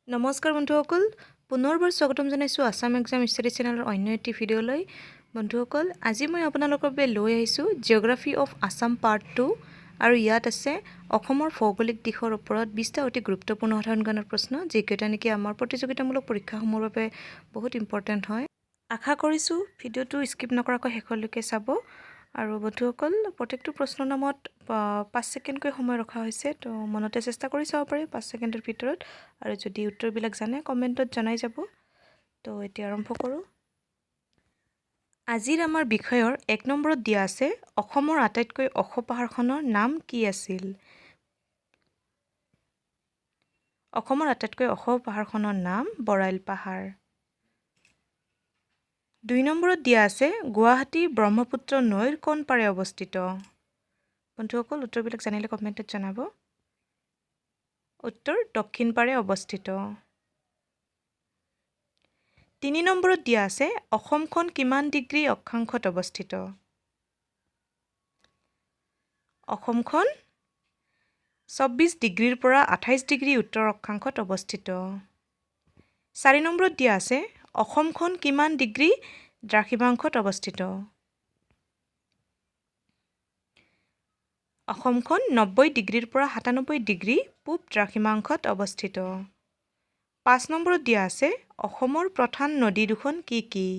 নমস্কাৰ বন্ধুসকল, পুনৰবাৰ স্বাগতম জনাইছোঁ আছাম এক্সাম ষ্টাডি চেনেলৰ অন্য এটি ভিডিঅ'লৈ। বন্ধুসকল, আজি মই আপোনালোকৰ বাবে লৈ আহিছোঁ Geography of Assam part 2 আৰু ইয়াত আছে অসমৰ ভৌগোলিক দিশৰ ওপৰত 20টা অতি গুৰুত্বপূৰ্ণ সাধাৰণ জ্ঞানৰ প্ৰশ্ন, যিকেইটা নেকি আমাৰ প্ৰতিযোগিতামূলক পৰীক্ষাসমূহৰ বাবে বহুত ইম্পৰ্টেণ্ট হয়। আশা কৰিছোঁ ভিডিঅ'টো স্কিপ নকৰাকৈ শেষলৈকে চাব। আৰু বন্ধুসকল, প্ৰত্যেকটো প্ৰশ্নৰ নামত 5 ছেকেণ্ডকৈ সময় ৰখা হৈছে। তো মনতে চেষ্টা কৰি চাব পাৰে 5 ছেকেণ্ডৰ ভিতৰত আৰু যদি উত্তৰবিলাক জানে, কমেণ্টত জনাই যাব। তো এতিয়া আৰম্ভ কৰোঁ। আজিৰ আমাৰ বিষয়ৰ 1 নম্বৰত দিয়া আছে, অসমৰ আটাইতকৈ ওখ পাহাৰখনৰ নাম কি আছিল? অসমৰ আটাইতকৈ ওখ পাহাৰখনৰ নাম বৰাইল পাহাৰ। 2 নম্বৰত দিয়া আছে, গুৱাহাটী ব্ৰহ্মপুত্ৰ নৈৰ কোন পাৰে অৱস্থিত? বন্ধুসকল, উত্তৰবিলাক জানিলে কমেণ্টত জনাব। উত্তৰ, দক্ষিণ পাৰে অৱস্থিত। 3 নম্বৰত দিয়া আছে, অসমখন কিমান ডিগ্ৰী অক্ষাংশত অৱস্থিত? অসমখন 24 ডিগ্ৰীৰ পৰা 28 ডিগ্ৰী উত্তৰ অক্ষাংশত অৱস্থিত। 4 নম্বৰত দিয়া আছে, অসমখন কিমান ডিগ্ৰী দ্ৰাঘিমাংশত অৱস্থিত? অসমখন 90 ডিগ্ৰীৰ পৰা 97 ডিগ্ৰী পূব দ্ৰাঘিমাংশত অৱস্থিত। 5 নম্বৰত দিয়া আছে, অসমৰ প্ৰধান নদী দুখন কি কি?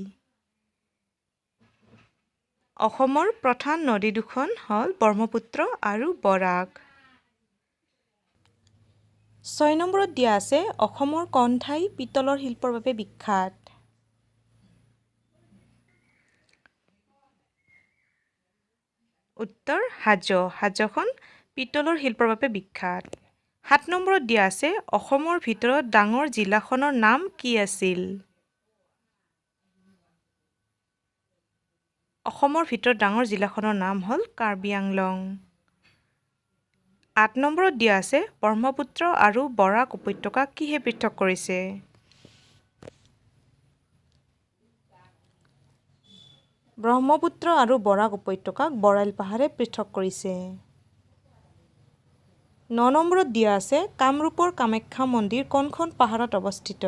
অসমৰ প্ৰধান নদী দুখন হ'ল ব্ৰহ্মপুত্ৰ আৰু বৰাক। 6 নম্বৰত দিয়া আছে, অসমৰ কোন ঠাই পিতলৰ শিল্পৰ বাবে বিখ্যাত? উত্তৰ, হাজো। হাজোখন পিতলৰ শিল্পৰ বাবে বিখ্যাত। 7 নম্বৰত দিয়া আছে, অসমৰ ভিতৰত ডাঙৰ জিলাখনৰ নাম কি আছিল? অসমৰ ভিতৰত ডাঙৰ জিলাখনৰ নাম হ'ল কাৰ্বি আংলং। 8 নম্বৰত দিয়া আছে, ব্ৰহ্মপুত্ৰ আৰু বৰাক উপত্যকাক কিহে পৃথক কৰিছে? ব্ৰহ্মপুত্ৰ আৰু বৰাক উপত্যকাক বৰাইল পাহাৰে পৃথক কৰিছে। 9 নম্বৰত দিয়া আছে, কামৰূপৰ কামাখ্যা মন্দিৰ কোনখন পাহাৰত অৱস্থিত?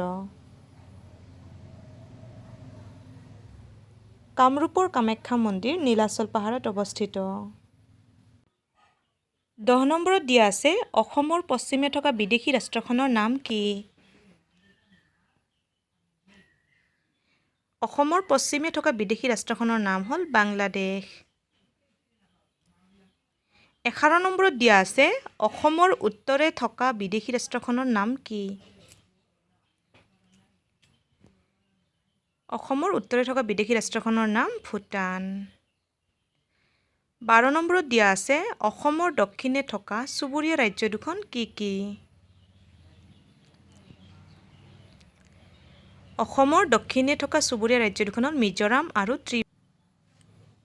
কামৰূপৰ কামাখ্যা মন্দিৰ নীলাচল পাহাৰত অৱস্থিত। 10 নম্বৰত দিয়া আছে, অসমৰ পশ্চিমে থকা বিদেশী ৰাষ্ট্ৰখনৰ নাম কি? অসমৰ পশ্চিমে থকা বিদেশী ৰাষ্ট্ৰখনৰ নাম হ'ল বাংলাদেশ। 11 নম্বৰত দিয়া আছে, অসমৰ উত্তৰে থকা বিদেশী ৰাষ্ট্ৰখনৰ নাম কি? অসমৰ উত্তৰে থকা বিদেশী ৰাষ্ট্ৰখনৰ নাম ভূটান। 12 নম্বৰত দিয়া আছে, অসমৰ দক্ষিণে থকা চুবুৰীয়া ৰাজ্য দুখন কি কি? অসমৰ দক্ষিণে থকা চুবুৰীয়া ৰাজ্য দুখন হ'ল মিজোৰাম আৰু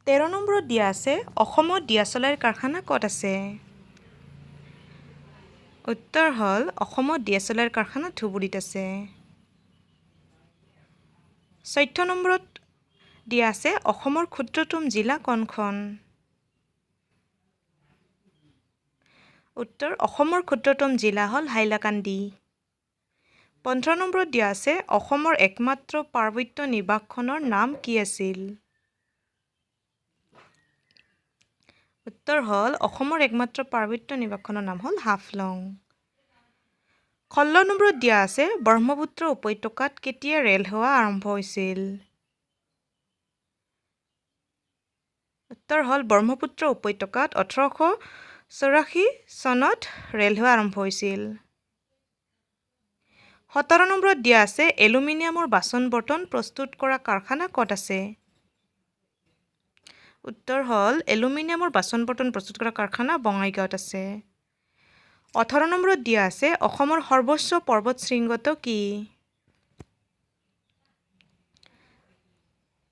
13 নম্বৰত দিয়া আছে, অসমত দিয়াচলাইৰ কাৰখানা ক'ত আছে? উত্তৰ হ'ল, অসমত দিয়াচলাইৰ কাৰখানা ধুবুৰীত আছে। 14 নম্বৰত দিয়া আছে, অসমৰ ক্ষুদ্ৰতম জিলা কোনখন? উত্তৰ, অসমৰ ক্ষুদ্ৰতম জিলা হ'ল হাইলাকান্দি। 15 নম্বৰত দিয়া আছে, অসমৰ একমাত্ৰ পাৰ্বত্য নিবাসখনৰ নাম কি আছিল? উত্তৰ হ'ল, অসমৰ একমাত্ৰ পাৰ্বত্য নিবাসখনৰ নাম হ'ল হাফলং। 16 নম্বৰত দিয়া আছে, ব্ৰহ্মপুত্ৰ উপত্যকাত কেতিয়া ৰেল সেৱা আৰম্ভ হৈছিল? উত্তৰ হ'ল, ব্ৰহ্মপুত্ৰ উপত্যকাত 1884 চনত ৰেল সেৱা আৰম্ভ হৈছিল। 17 নম্বৰত দিয়া আছে, এলুমিনিয়ামৰ বাচন বৰ্তন প্ৰস্তুত কৰা কাৰখানা ক'ত আছে? উত্তৰ হ'ল, এলুমিনিয়ামৰ বাচন বৰ্তন প্ৰস্তুত কৰা কাৰখানা বঙাইগাঁৱত আছে। 18 নম্বৰত দিয়া আছে, অসমৰ সৰ্বোচ্চ পৰ্বত শৃংগটো কি?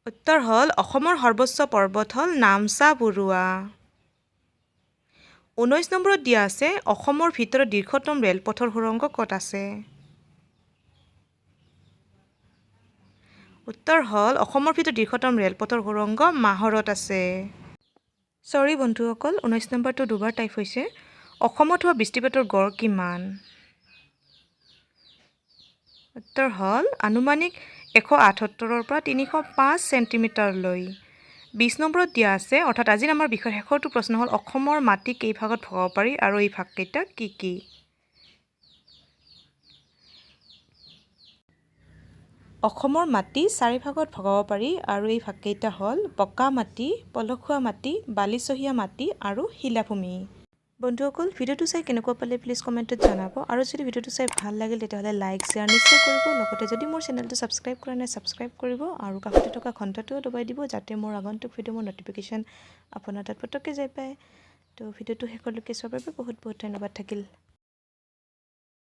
উত্তৰ হ'ল, অসমৰ সৰ্বোচ্চ পৰ্বত হ'ল নামচা বৰুৱা। 19 নম্বৰত দিয়া আছে, অসমৰ ভিতৰত দীৰ্ঘতম ৰেলপথৰ সুৰংগ ক'ত আছে? উত্তৰ হ'ল, অসমৰ ভিতৰত দীৰ্ঘতম ৰেলপথৰ সুৰংগ মাহৰত আছে। চৰি বন্ধুসকল, 19 নম্বৰটো দুবাৰ টাইপ হৈছে। অসমত হোৱা বৃষ্টিপাতৰ গড় কিমান? উত্তৰ হ'ল আনুমানিক 178ৰ পৰা 305 চেণ্টিমিটাৰলৈ। 20 নম্বৰত দিয়া আছে, অৰ্থাৎ আজিৰ আমাৰ বিষয়ৰ শেষৰটো প্ৰশ্ন হ'ল, অসমৰ মাটি কেই ভাগত ভগাব পাৰি আৰু এই ভাগকেইটা কি কি? অসমৰ মাটি চাৰি ভাগত ভগাব পাৰি আৰু এই ভাগকেইটা হ'ল পকা মাটি, পলসুৱা মাটি, বালিচহীয়া মাটি আৰু শিলাভূমি। বন্ধুসকল, ভিডিঅ'টো চাই কেনেকুৱা পালে প্লিজ কমেণ্টত জনাব আৰু যদি ভিডিঅ'টো চাই ভাল লাগিল, তেতিয়াহ'লে লাইক, শ্বেয়াৰ নিশ্চয় কৰিব। লগতে যদি মোৰ চেনেলটো ছাবস্ক্ৰাইব কৰা নাই, ছাবস্ক্ৰাইব কৰিব আৰু কাষতে থকা ঘণ্টাটোও দবাই দিব, যাতে মোৰ আগন্তুক ভিডিঅ' মোৰ ন'টিফিকেশ্যন আপোনাৰ তাত পটককৈ যাই পায়। তো ভিডিঅ'টো শেষলৈকে চোৱাৰ বাবে বহুত বহুত ধন্যবাদ থাকিল।